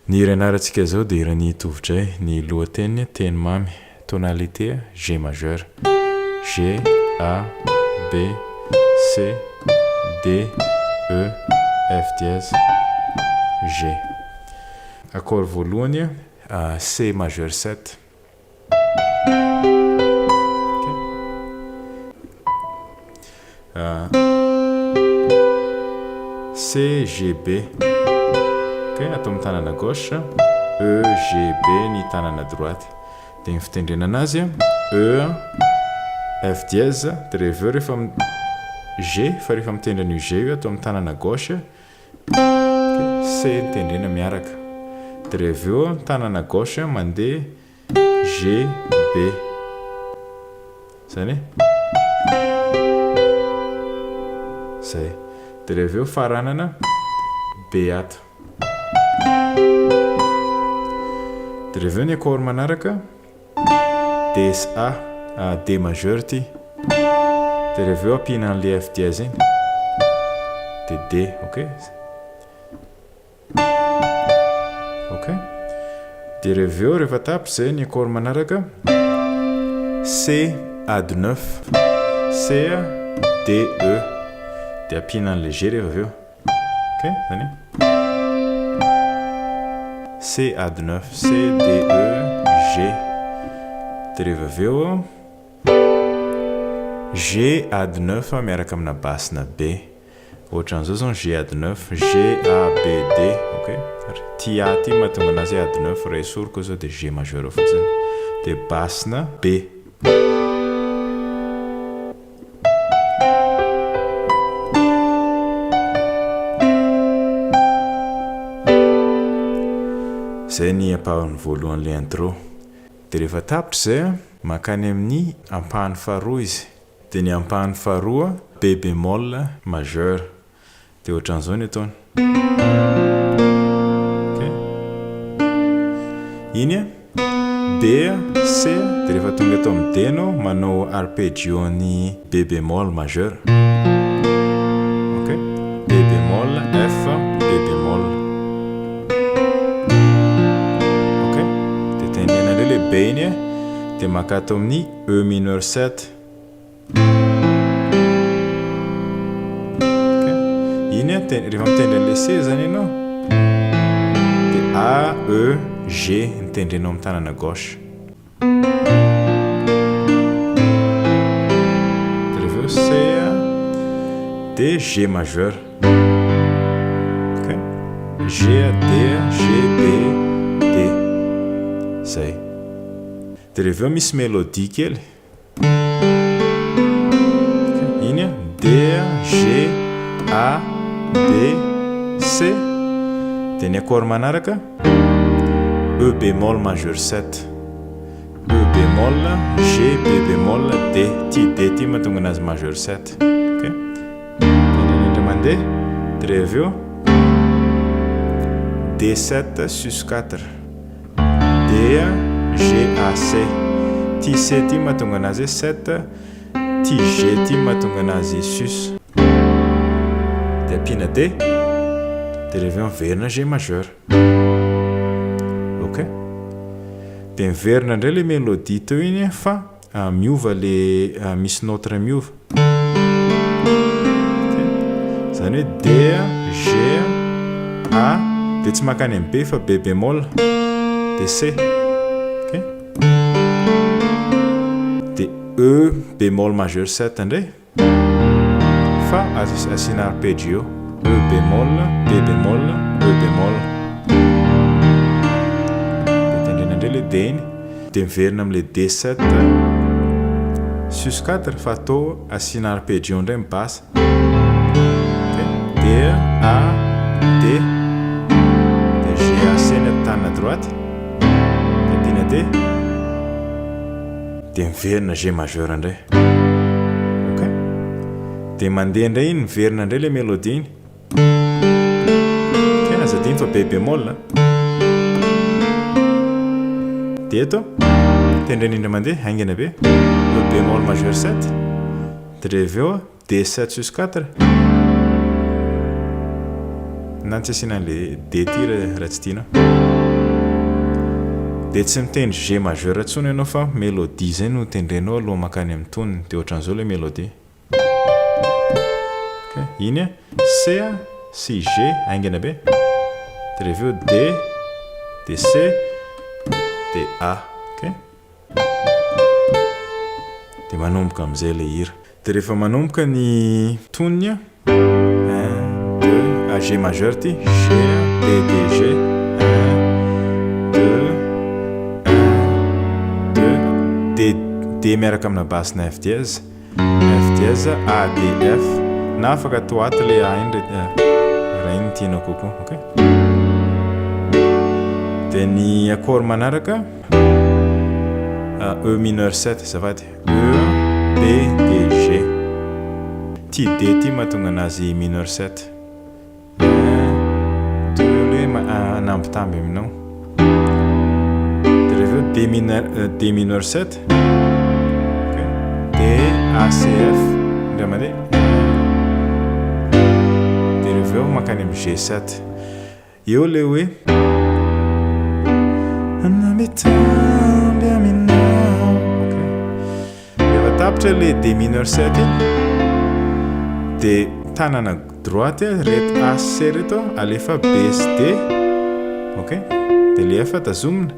Ny hira ianarantsika izao dia hiran'i Tovojay, ny lohateniny Teny Mamy, tonalité G majeur, G, A, B, C, D, E, F dièse, G. Accord voalohany C majeur 7. C G B ok atao amin'ny tanana gauche E G B ny tanana droite dia ny fitendrena anazy E F dièse dia rehefa eo rehefa G fa rehefa mitendry an'io G io atao amin'ny tanana gauche C ny tendrena miaraka dia rehefa eo tanana gauche mandeha G B Zany e Zay Dia rehefa avy eo faranana B ato Dia rehefa avy eo ny accord manaraka D sy A D majeur ity Dia rehefa avy eo ampiana an'ilay F dièse iny Dia D ok Ok. Dia rehefa avy eo, rehefa tapitra izay ny accord manaraka, C add 9, C D E. Dia ampiana an'ilay G rehefa avy eo. Ok, izany hoe C add 9, C D E G. Dia rehefa avy eo G add 9 miaraka amina basse-na B. Ohatran'izao zao ny G add 9, G A B D, ok? Ary ty A ty mahatonga anazy hoe add 9, raha esoriko zao dia G majeur fotsiny. Dia basse-na B. Zay ny ampahany voalohan'ilay intro. Dia rehefa tapitra izay an, mankany amin'ny ampahany faharoa izy. Dia ny ampahany faharoa B bémol majeur. Dia ohatran'izao ny ataony. Ok. Iny a, B, C, dia rehefa tonga eto amin'ny D ianao manao arpeggio an'ny B bémol majeur. Ok. B bémol, F, B bémol. Ok. Dia tendrena indray ilay B iny a, dia maka ato amin'ny E mineur 7. Iny an, rehefa mitendry an'ilay C zany ianao dia A, E, G ny tendrenao amin'ny tanana gauche. Dia rehefa eo C dia G majeur. Ok? G, D, G, B, D. Zay. Dia rehefa eo misy mélodie kely. Iny a, D, G, A, B, C. Dia ny accord manaraka E bémol majeur 7. E bémol, G, B bémol, D. Ty D ty mahatonga anazy majeur 7. Ok. Indrindra mandeha. Dia rehefa avy eo D7 sus 4. D G A C. Ty C ty mahatonga anazy hoe 7, ty G ty mahatonga anazy sus. Dia ampiana D, dia rehefa eo miverina G majeur. Ok. Dia miverina indray ilay mélodie teo iny fa miova le misy note iray miova. Izany hoe D, G, A, dia tsy mankany amin'ny B fa B bémol, dia C. Ok. Dia E bémol majeur 7 indray. Fa asiana arpeggio, E bémol, B bémol, E bémol. Dia tendrena indray ilay D iny. Dia miverina amin'ilay D7 sus 4 fa atao asiana arpeggio indray ny basse. Ok, D, A, D. Dia G, A, C ny ato tanana droite. Dia ampiana D. Dia miverina G majeur indray. Ok. Dia mandeha indray iny, miverina indray ilay mélodie iny. Ok, aza adino fa B bémol. Dia eto, tendrena indray mandeha, haingana be. E bémol majeur 7. Dia rehefa avy eo, D7 sus 4. Na tsy asiana an'le D ty raha tsy tianao. Dia tsy mitendry G majeur intsony ianao fa mélodie izay no tendrenao aloha mankany amin'ny tonony. Dia ohatran'izao ilay mélodie. Ok, iny a, C a sy G haingana be. Dia rehefa eo D, dia C, dia A. Ok. Dia manomboka amin'izay ilay hira. Dia rehefa manomboka ny tonony a, un, deux, a G majeur ity, G, D, D, G, un, deux, un, deux, D, D miaraka amina basse na F dièse, F dièse, A, D, F, na afaka atao ato ilay A iny raha iny no tianao kokoa, ok? Dia ny accord manaraka, E mineur 7, azafady. E, B, D, G. Ity D ity mahatonga anazy mineur 7. Un, deux, le hoe anambitamby aminao. Dia rehefa eo D mineur, D mineur 7. Ok. D, A, C, F. Indray mandeha. Dia rehefa eo mankany amin'ny G7. Eo ilay hoe. Anambitamby aminao. Ok. Rehefa tapitra ilay D mineur 7 iny, dia tanana droite reto A sy C reto alefa B sy D. Ok. Dia ilay F tazomina.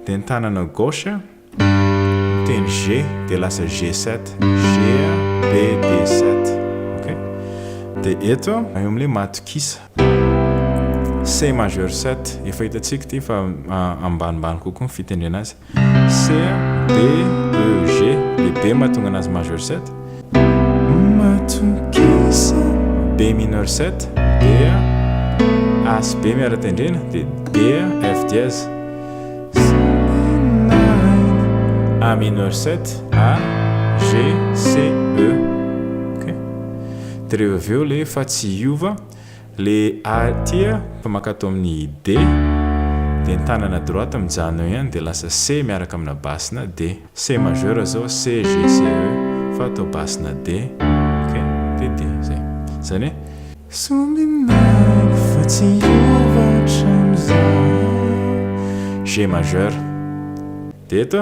Dia ny tanana gauche Mitendry G dia lasa G7, G B D 7 ok. Dia eto eo amin'ilay matokisa C majeur 7 efa hitantsika ity fa ambanimbany kokoa ny fitendrena azy. C B E G, ilay B mahatonga anazy majeur 7. Matokisa B mineur 7, D A sy B miara-tendrena dia D F dièse. A mineur 7, A, G, C, E. Ok. Dia rehefa avy eo le fa tsy hiova, le A aty fa maka ato amin'ny D, dia ny tanana droite mijanona eo ihany dia lasa C miaraka amina basse-na D. C majeur zao C, G, C, E fa atao basse-na D. Ok. Dia D. Zay. Izany hoe. Sombinaiko fa tsy hiova hatramin'izao. G majeur. Dia eto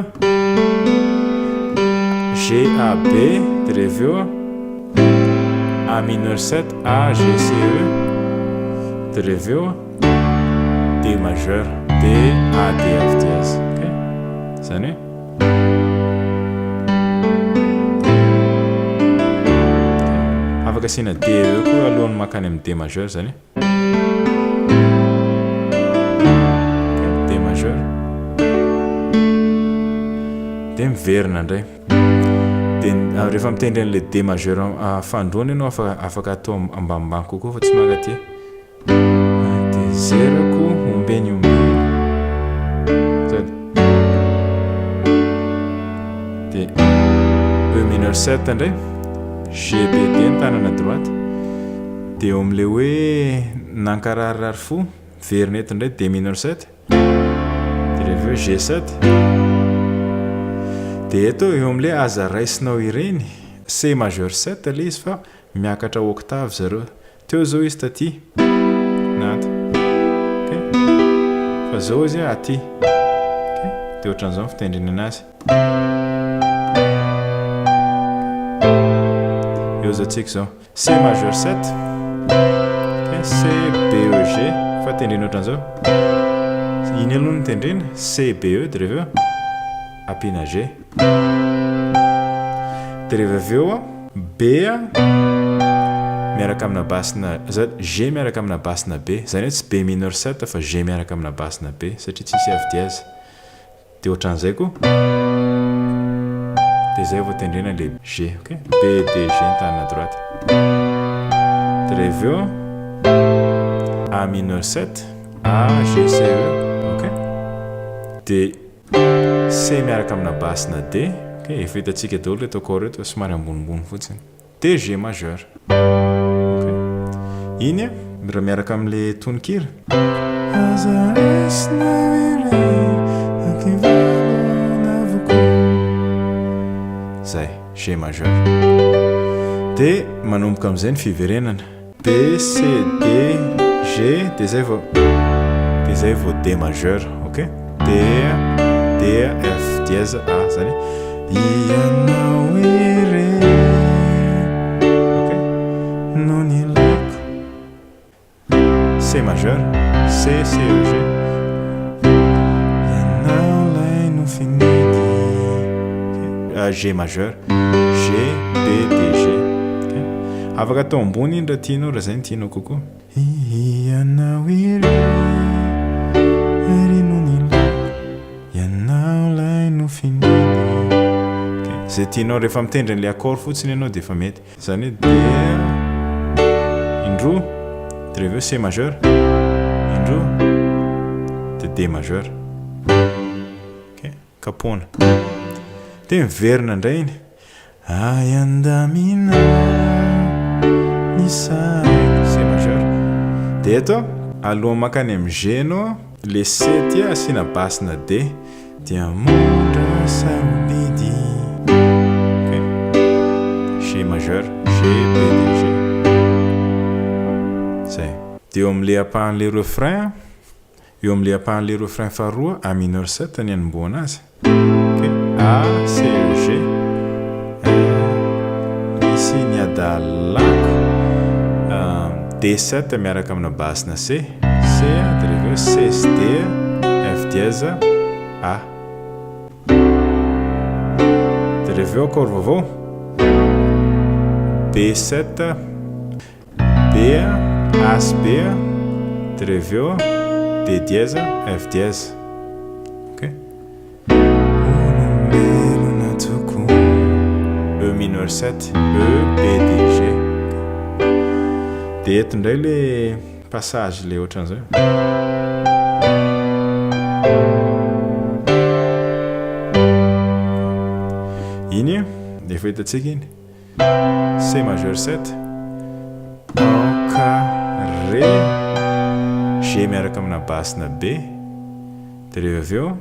G A B dia rehefa eo A mineur 7 A G C E dia rehefa eo D majeur D A D F dièse. Ok? Izany hoe Afaka asiana D E koa alohan'ny mankany amin'ny D majeur zany e. D majeur. Dia miverina indray. Dia rehefa mitendry an'ilay D majeur fahandroany ianao afaka atao ambanimbany kokoa fa tsy mankaty. Hatezerako ombeny ombeny. Sady. Dia E mineur 7 indray. G B D ny tanana droite. Dia eo amin'ilay hoe nankararirary fo, miverina eto indray D mineur 7. Dia rehefa eo G7. Dia eto eo amin'ilay aza raisinao ireny, C majeur 7 ilay izy fa miakatra octave zareo. Teo zao izy taty na ato ok fa zao izy aty ok dia ohatran'izao ny fitendrena anazy eo zao tsika zao C majeur 7 ok C B E G fa tendrena ohatran'izao iny aloha no tendrena C B E dia rehefa eo ampiana G Dia rehefa avy eo B miaraka amina basse-na, G miaraka amina basse-na B, izany hoe tsy B mineur 7 fa G miaraka amina basse-na B satria tsisy F dièse. Dia ohatran'izay koa. Dia izay vao tendrena ilay G, ok? B, D, G ny tanana droite. Dia rehefa avy eo A mineur 7, A, G, C, E, ok? Dia C miaraka amina basse na D, ok, efa hitantsika daholo ireto accord ireto fa somary ambonimbony fotsiny. D G majeur. Ok. Iny raha miaraka amin'ilay tononkira. Aza raisina ireny ankivalona avokoa. Zay, G majeur. Dia manomboka amin'izay ny fiverenana. B, C, D, G. G, dia zay vao dia zay vao D majeur, ok? D, D, F dièse, A, zany hoe Ianao irery, ok? No nilaiko. C majeur, C, C, E, G. Ianao ilay nofinidy, ok? G majeur, G, B, D, G, ok? Afaka atao ambony iny raha tianao, raha izay no tianao kokoa. Ianao irery no nilaiko, Ianao ilay nofinidy. Ok, izay tianao, rehefa mitendry an'ilay accord fotsiny ianao dia efa mety. Izany hoe D indroa, dia avy eo C majeur indroa, dia D majeur. Ok, kapohana. Dia miverina indray iny. Ahy andamina ny saiko. C majeur. Dia eto, alohan'ny mankany amin'ny G ianao, le C ity asiana basse na D. Diamondra sarobidy. Ok. G majeur, G, B, D, G. Zay. Dia eo amin'ilay ampahan'ilay refrain, Eo amin'ilay ampahan'ilay refrain faharoa, A mineur 7 ny anombohana azy. Ok, A, C, E, G. Misy ny adalako. D7 miaraka amina basse na C. C, dia rehefa eo C sy D, F dièse, A. Dia rehefa eo accord vaovao. B7. B A sy B dia rehefa avy eo D dièse F dièse. Ok. Olombelona tokoa. E mineur 7, E B D G. Dia eto indray le passage le ohatran'izao. Iny efa hitantsika iny. C majeur 7, un K Ré, G miaraka amina basse na B, dia rehefa avy eo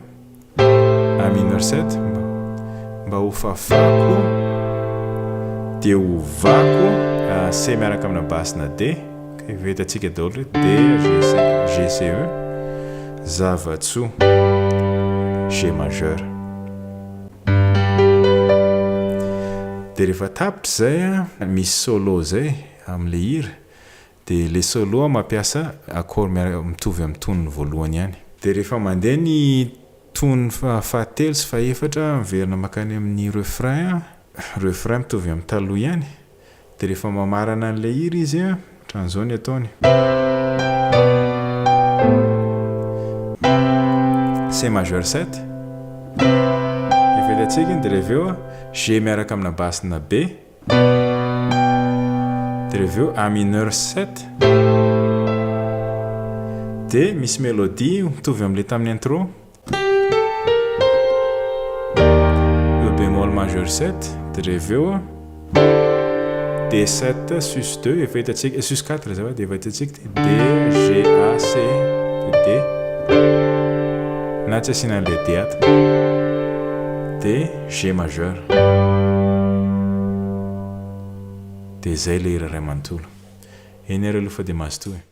A mineur 7 mba ho fafako dia ovako C miaraka amina basse na D, efa hitantsika daholo hoe D, G, C, G, C, E, zava-tsoa, G majeur. Dia rehefa tapitra izay an, misy solo izay amin'ilay hira, dia ilay solo mampiasa accord miara- mitovy amin'ny tonony voalohany ihany. Dia rehefa mandeha ny tonony fahatelo sy fahefatra miverina mankany amin'ny refrain, refrain mitovy amin'ny taloha ihany, Dia rehefa mamarana an'ilay hira izy an, ohatran'izao ny ataony. C majeur 7. Efa hitantsika iny, dia rehefa eo G miaraka amina basse na B. Dia rehefa eo A mineur 7. Dia misy mélodie mitovy amin'ilay tamin'ny intro. E bémol majeur 7, dia rehefa eo D7 sus 2 efa hitantsika, sus 4 azafady efa hitantsika ity, D, G, A, C, dia D, na tsy asiana an'ilay D ato, dia G majeur. Dia izay ilay hira iray manontolo. Eny ary aloha fa dia mazotoa e.